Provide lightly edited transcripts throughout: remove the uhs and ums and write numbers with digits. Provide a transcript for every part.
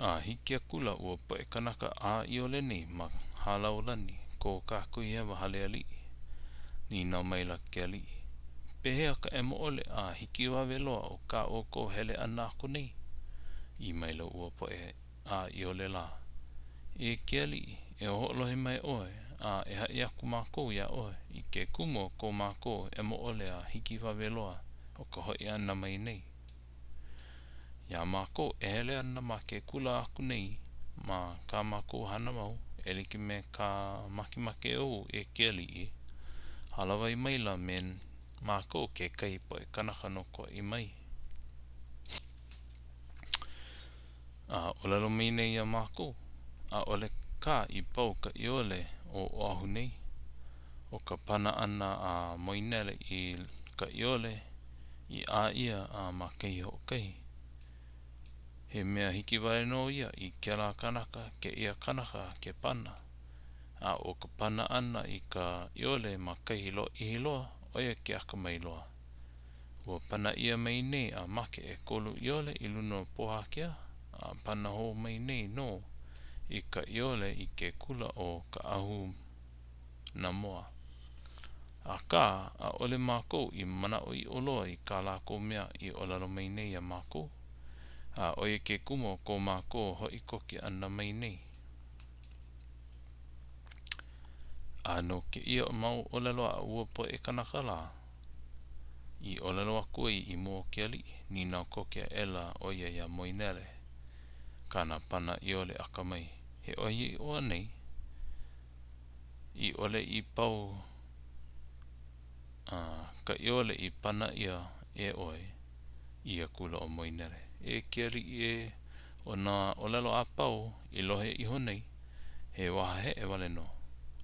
A hiki akula ua poʻe kanaka ʻā ʻiole nei ma Hālaulani, ko Kākuhihewa hale aliʻi. Nīnau maila ke aliʻi, Pehea ka ʻemo ʻole a hikiwawe loa o kā ʻoukou hele ʻana aku nei? ʻĪ maila ua poʻe ʻā ʻiole lā, E ke aliʻi, e hoʻolohe mai ʻoe, a e haʻi aku mākou iā ʻoe i ke kumu o ko mākou ʻemo ʻole a hikiwawe loa o ka hoʻi ʻana mai nei. Iā mākou e hele ana ma ke kula aku nei ma kā mākou hana mau, e like me ka makemake ou e ke aliʻi, hālāwai maila me mākou kekahi poʻe kanaka no Kauaʻi mai. A ʻōlelo mai nei iā mākou, ʻaʻole kā i pau ka ʻiole o Oʻahu nei. ʻO ka pana ʻana a Moenele i ka ʻiole i ʻā ʻia a ma kahi hoʻokahi. He mea hiki wale nō ia i kēlā kanaka kēia kanaka ke pana. A ʻo ka pana ʻana i ka ʻiole ma kahi lōʻihi loa, ʻo ia ke akamai loa. Ua pana ʻia mai nei a make ʻekolu ʻiole i luna o Pohakea, a pana hou mai nei nō i ka ʻiole i ke kula ʻo Kaʻahumāmao. Akā, ʻaʻole mākou i manaʻoʻiʻo loa i kā lākou mea i ʻōlelo mai nei iā mākou, a ʻo ia ke kumu o ko mākou hoʻi koke ʻana mai nei. A no kēia mau ʻōlelo a ua poʻe kanaka lā i ʻōlelo aku ai i mua o ke aliʻi, nīnau koke aʻela ʻo ia iā Moenele, kāna pana ʻiole akamai, He ʻoiaʻiʻo anei, i ʻole i pau ka ʻiole i pana ʻia e ʻoe? ʻĪ akula ʻo Moenele, E ke aliʻi ē, ʻo nā ʻōlelo a pau i lohe iho nei, he wahaheʻe wale nō.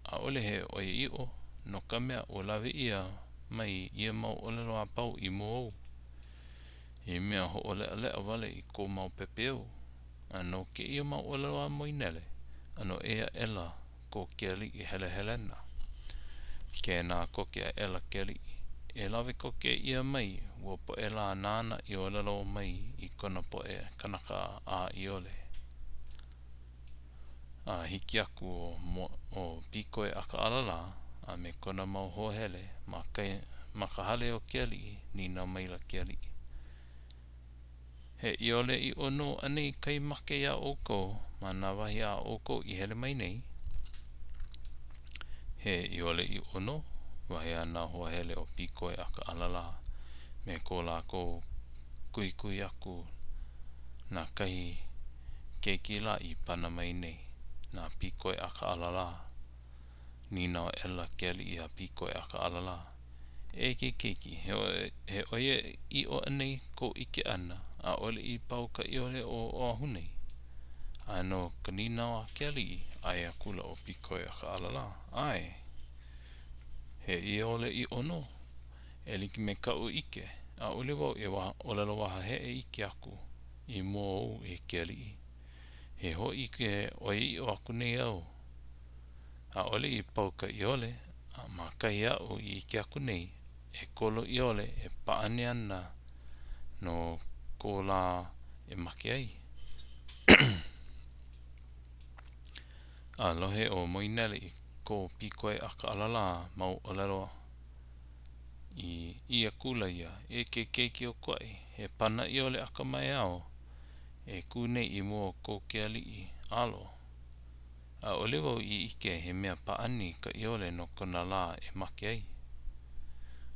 ʻAʻole he ʻoiaʻiʻo, no ka mea, ua lawe ʻia mai ia mau ʻōlelo a pau i mua ou. I mea hoʻoleʻaleʻa wale i kou mau pepeiao. A no kēia mau ʻōlelo a Moenele, ʻano ʻē aʻela ko ke aliʻi helehelena. Kēnā koke aʻela ke aliʻi, e lawe koke ʻia mai ua poʻe lā nāna i ʻōlelo mai i kona poʻe kanaka ʻā ʻiole. A hiki aku ʻo Pīkoeʻakaʻalalā a me kona mau hoa hele ma ma ka hale o ke aliʻi, nīnau maila ke aliʻi, He ʻiole ʻiʻo nō anei kai make iā ʻoukou ma nā wahi a ʻoukou i hele mai nei? He ʻiole ʻiʻo nō, wahi a nā hoa hele o Pīkoeʻakaʻalalā me ko lākou kuhikuhi aku na kahi keiki lā i pana mai nei na Pīkoeʻakaʻalalā. Nīnau aʻela ke aliʻi iā Pīkoeʻakaʻalalā, E ke keiki, he ʻoiaʻiʻo anei kou ʻike ʻana, ʻaʻole i pau ka ʻiole o Oʻahu nei? A no ka nīnau a ke aliʻi, ʻae akula ʻo Pīkoeʻakaʻalalā, ʻAe, he ʻiole ʻiʻo nō. E like me kaʻu ʻike, ʻaʻole wau e ʻōlelo wahaheʻe iki aku i mua ou e ke aliʻi. He hōʻike ʻoiaʻiʻo aku nei au. ʻAʻole i pau ka ʻiole, a ma kahi aʻu i ʻike aku nei, ʻekolu ʻiole e pāʻani ana no ko lā e make ai. A lohe ʻo Moenele i ko Pīkoeʻakaʻalalā mau ʻōlelo i ʻī akula ia, E ke keiki o Koaʻi, he pana ʻiole akamai au e kū nei i mua o ko ke aliʻi alo. ʻAʻole wau i ʻike he mea pāʻani ka ʻiole no kona lā e make ai.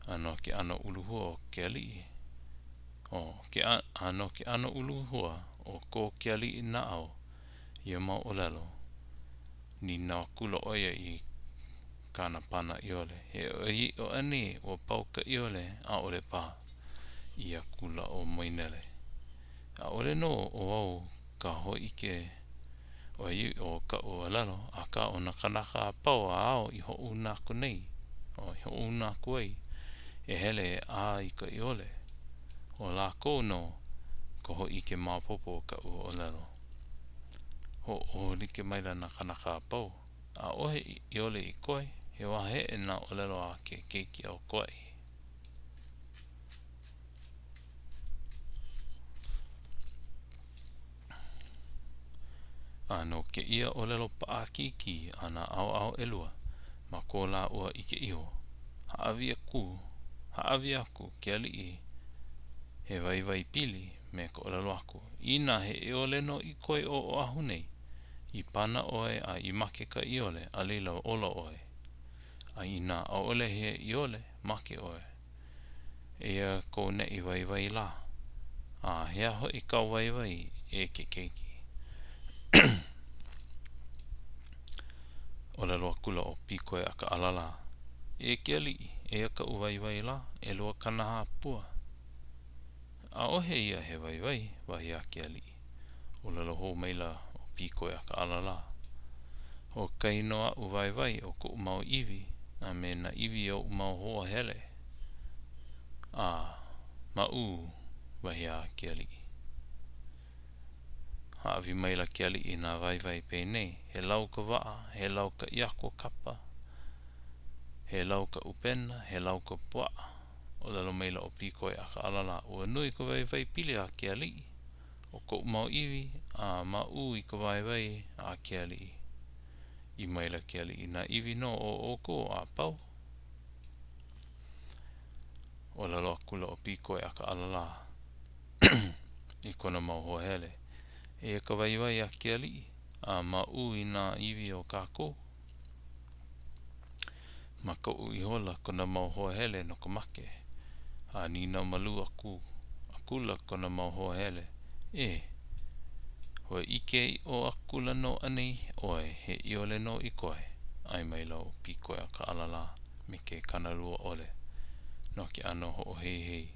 A no ke ʻano uluhua o ke aliʻi, o ke a no ke ʻano uluhua o ko ke aliʻi naʻau ia mau ʻōlelo, nīnau akula ʻo ia i kāna pana ʻiole, He ʻoiaʻiʻo anei ua pau ka ʻiole, ʻaʻole paha? ʻĪ akula ʻo Moenele, ʻAʻole nō ʻo au ka hōʻike ʻoiaʻiʻo o kaʻu ʻōlelo, akā ʻo nā kānaka a pau āu i hoʻouna aku nei, o i hoʻouna aku ai, e hele e ʻā i ka ʻiole, ʻo lākou nō ka hōʻike maopopo o kaʻu ʻōlelo. Hoʻōho like maila nā kānaka a pau, ʻaʻohe ʻiole i koe, he wahaheʻe nā ʻōlelo a ke keiki a Koaʻi. A no kēia ʻōlelo paʻakikī a nā ʻaoʻao ʻelua, ma ko lāua ʻike iho, hāʻawi aku, hāʻawi aku ke aliʻi he waiwai pili me ka ʻōlelo aku, Inā he ʻiole nō i koe o Oʻahu nei, i pana ʻoe a i make ka ʻiole, a laila ola ʻoe. A inā ʻaʻole he ʻiole, make ʻoe. Eia kou neʻi waiwai lā. A he aha hoʻi kāu waiwai, e ke keiki? ʻŌlelo akula ʻo Pīkoe-a-ka-ʻAlalā, E ke aliʻi, eia kaʻu waiwai lā, 20 pua. ʻAʻohe ia he waiwai, wahi a ke aliʻi. ʻŌlelo hou maila ʻo Pīkoe-a-ka-ʻAlalā, ʻO kahi nō aʻu waiwai ʻo koʻu mau iwi a me nā iwi o oʻu mau hoa hele. A, maʻū, wahi a ke aliʻi. Hāʻawi maila ke aliʻi i nā waiwai penei, he lau ka waʻa, he lau ka ʻiako kapa, he lau ka ʻupena, he lau ka puaʻa. ʻŌlelo maila ʻo Pīkoe-a-ka-ʻAlalā, Ua nui ka waiwai pili a ke aliʻi. ʻO koʻu mau iwi, a maʻū i ka waiwai a ke aliʻi. ʻĪ maila ke aliʻi, Nā iwi nō o ʻoukou a pau. ʻŌlelo akula ʻo Pīkoe-a-ka-ʻAlalā i kona mau hoa hele, Eia ka waiwai a ke aliʻi, a maʻū i nā iwi o kākou. Makaʻu ihola kona mau hoa hele no ka make, a nīnau malū aku akula kona mau hoa hele, E, ua ʻike ʻiʻo akula nō anei ʻoe he ʻiole nō i koe? ʻAe maila ʻo Pīkoe-a-ka-ʻAlalā me ke kānalua ʻole no ke ʻano hoʻoheihei.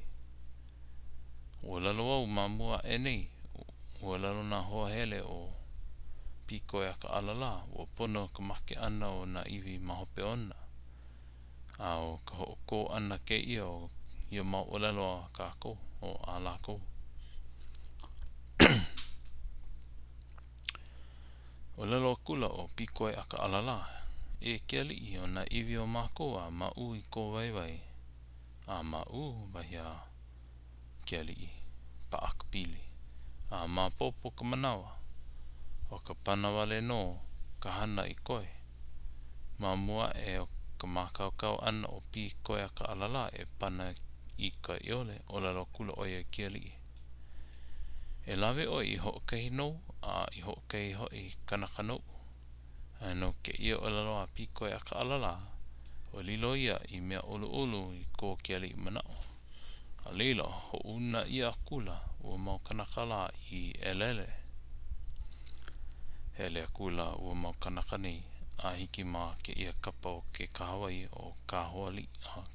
Ua ʻōlelo au ma mua aʻe nei, ua ʻōlelo nā hoa hele o Pīkoe-a-ka-ʻAlalā, ua pono ka make ʻana o nā iwi ma hope ona. A ʻo ka hoʻokō ʻana kēia o ia mau ʻōlelo a kākou, o a lākou. ʻŌlelo akula ʻo Pīkoe-a-ka-ʻAlalā, E ke aliʻi, ʻo nā iwi o mākou a maʻū i kō waiwai. A maʻū, wahi a ke aliʻi, paʻa ka pili, a maopopo ka manawa, ʻo ka pana wale nō ka hana i koe. Ma mua aʻe o ka mākaukau ʻana o Pīkoe-a-ka-ʻAlalā e pana i ka ʻiole, ʻōlelo akula ʻo ia i ke aliʻi, E lawe ʻoe i hoʻokahi nou a i hoʻokahi hoʻi kanaka noʻu. A no kēia ʻōlelo a Pīkoe-a-ka-ʻAlalā, ua lilo ia i mea ʻoluʻolu i ko ke aliʻi manaʻo. A laila, hoʻouna ʻia akula ua mau kānaka lā i ʻelele. Hele akula ua mau kānaka nei a hiki ma kēia kapa o ke kahawai ʻo Kahoaliʻi,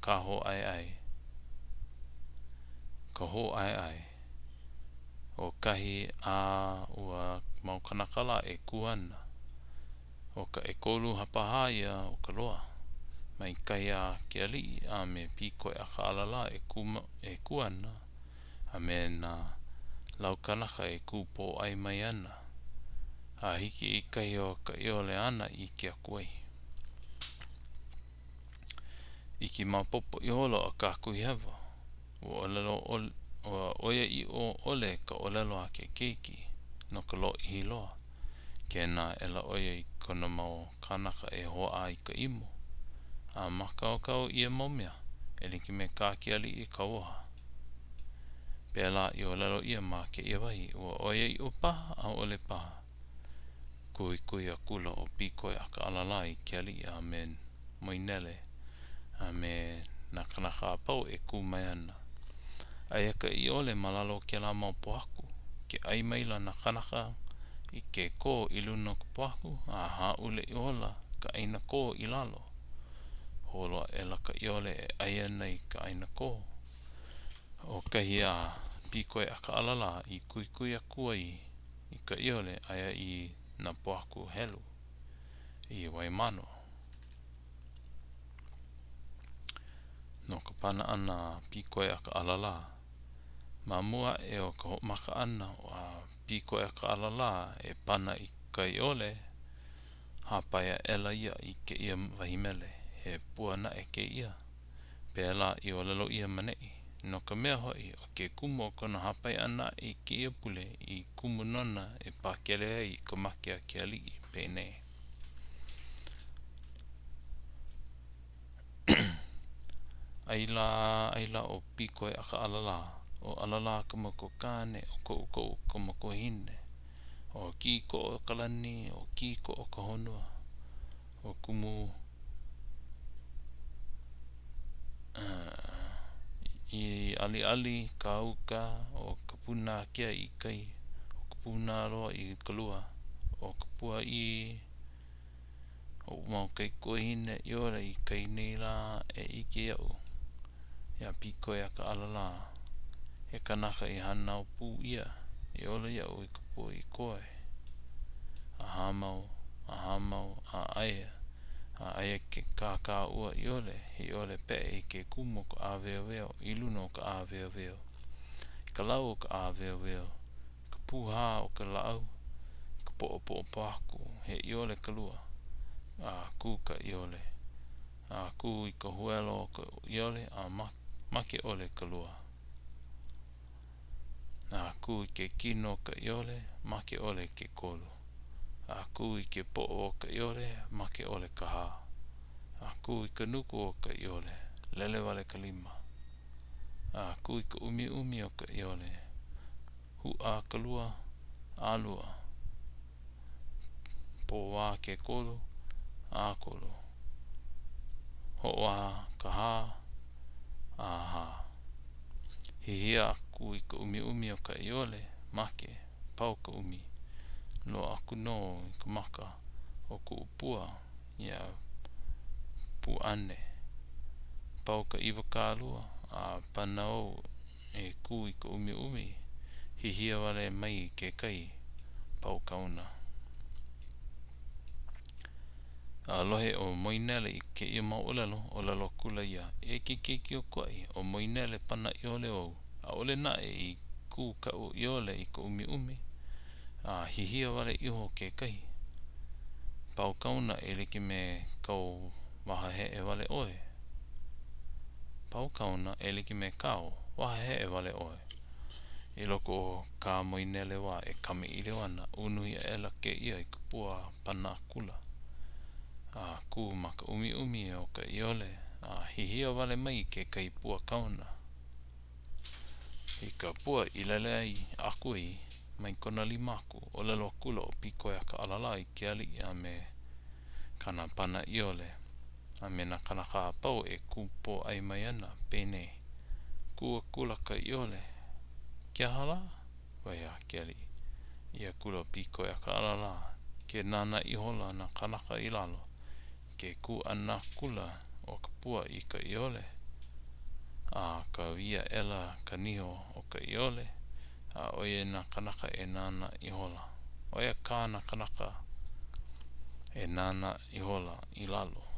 Kahōʻaeʻae, Kahōʻaeʻae. ʻO kahi a ua mau kānaka lā e kū ana, ʻo ka 3/4 ia o ka loa, mai kahi a ke aliʻi a me Pīkoe-a-ka-ʻAlalā e kū e kū ana, a me nā lau kānaka e kū pōʻai mai ana, a hiki i kahi o ka ʻiole āna i ʻike aku ai. ʻIke maopopo ihola ʻo Kākuhihewa, ua ʻōlelo ʻole, ua ʻoiaʻiʻo ʻole ka ʻōlelo a ke keiki no ka lōʻihi loa. Kēnā aʻela ʻo ia i kona mau kānaka e hōʻā i ka imu, a mākaukau ia mau mea, e like me kā ke aliʻi kauoha. Pēlā i ʻōlelo ʻia ma kēia wahi, ua ʻoiaʻiʻo paha, ʻaʻole paha. Kuhikuhi akula ʻo Pīkoe-a-ka-ʻAlalā i ke aliʻi a me Moenele a me nā kānaka a pau e kū mai ana. Aia ka ʻiole ma lalo o kēlā mau pōhaku. Ke ʻai maila nā kānaka i ke kō i luna o ka pōhaku, a hāʻule ihola ka ʻāina kō i lalo. Holo aʻela ka ʻiole e ʻai ana i ka ʻāina kō. ʻO kahi a Pīkoe-a-ka-ʻAlalā i kuhikuhi aku ai i ka ʻiole, aia i nā pōhaku helu i Waimano. No ka pana ʻana a Pīkoe-a-ka-ʻAlalā. Ma mua aʻe o ka hoʻomaka ʻana a Pīkoe-a-ka-ʻAlalā e pana i ka ʻiole, hāpai aʻela ia i kēia wahi mele, he pua naʻe kēia. Pēlā i ʻōlelo ʻia ma neʻi. No ka mea hoʻi, ʻo ke kumu o kona hāpai ʻana aʻe i kēia pule i kumu nona e pakele ai i ka make a ke aliʻi, penei. ʻAi lā, ʻai lā ʻo Pīkoe ʻakaʻalalā. ʻO ʻAlalā ka makuakāne, ʻo Koʻukoʻu ka makuahine. ʻO Kīkoʻo ka lani, ʻo Kīkoʻo ka honua. ʻO Kumu i ʻAliʻali ka uka, ʻo ka Punakea i kai, ʻo ka Punaloa i ka lua, ʻo ka Puaʻi oʻu mau kaikuahine ʻiole i kai nei lā e ʻike iaʻu, iā Pīkoe ʻakaʻalalā, he kanaka i hānau pū ʻia, e ola iaʻu i ka pua i koe. A hāmau, a hāmau, a aia, a aia ke kā kāua ʻiole, he ʻiole peʻe i ke kumu o ka ʻāweoweo, i luna o ka ʻāweoweo, i ka lau o ka ʻāweoweo, i ka pūhā o ka lāʻau, i ka poʻopoʻo pōhaku, he ʻiole ka lua, a kū ka ʻiole. A kū i ka huelo o ka ʻiole a make ʻole ka lua. A kū i ke kino o ka ʻiole, make ʻole ke kolu. A kū i ke poʻo o ka ʻiole, make ʻole ka hā. A kū i ka nuku o ka ʻiole, lele wale ka lima. A kū i ka ʻumiʻumi o ka ʻiole, huʻa ka lua, ʻalua. Pōwā ke kolu, ʻakolu. Hoʻoaha ka hā, ʻahā. Hihia aku i ka ʻumiʻumi o ka ʻiole, make, pau ka ʻumi. Loaʻa aku nō i ka maka o kuʻu pua iā Pūʻane. Pau ka 20 a pana ou e kū i ka ʻumiʻumi, hihia wale mai kekahi, pau kauna. A lohe ʻo Moenele i kēia mau ʻōlelo, ʻōlelo akula ia, E ke keiki o Koʻi, ʻo Moenele pana ʻiole ou, ʻaʻole naʻe i kū kaʻu ʻiole i ka ʻumiʻumi, a hihia wale iho kekahi. Pau kauna e like me kau wahaheʻe wale ʻoe. Pau kauna e like me kāu, wahaheʻe wale ʻoe. I loko o kā Moenele wā e kamaʻilio ana, unuhi aʻela kēia i ka pua a pana akula. A kū ma ka ʻumiʻumi o ka ʻiole, a hihia wale mai kekahi pua kaona. I ka pua i lele ai aku ai mai kona lima aku, ʻōlelo akula ʻo Pīkoe ʻakaʻalalā i ke aliʻi a me kāna pana ʻiole a me nā kānaka a pau e kū pōʻai mai ana, penei, Kū akula ka ʻiole. Ke aha lā? wahi a ke aliʻi. ʻĪ akula ʻo Pīkoe ʻakaʻalalā, Ke nānā ihola nā kānaka i lalo, i ke kū ʻana akula o ka pua i ka ʻiole, a kāwī aʻela ka niho o ka ʻiole, a ʻo ia nā kānaka e nānā ihola. ʻO ia kā nā kānaka e nānā ihola i lalo.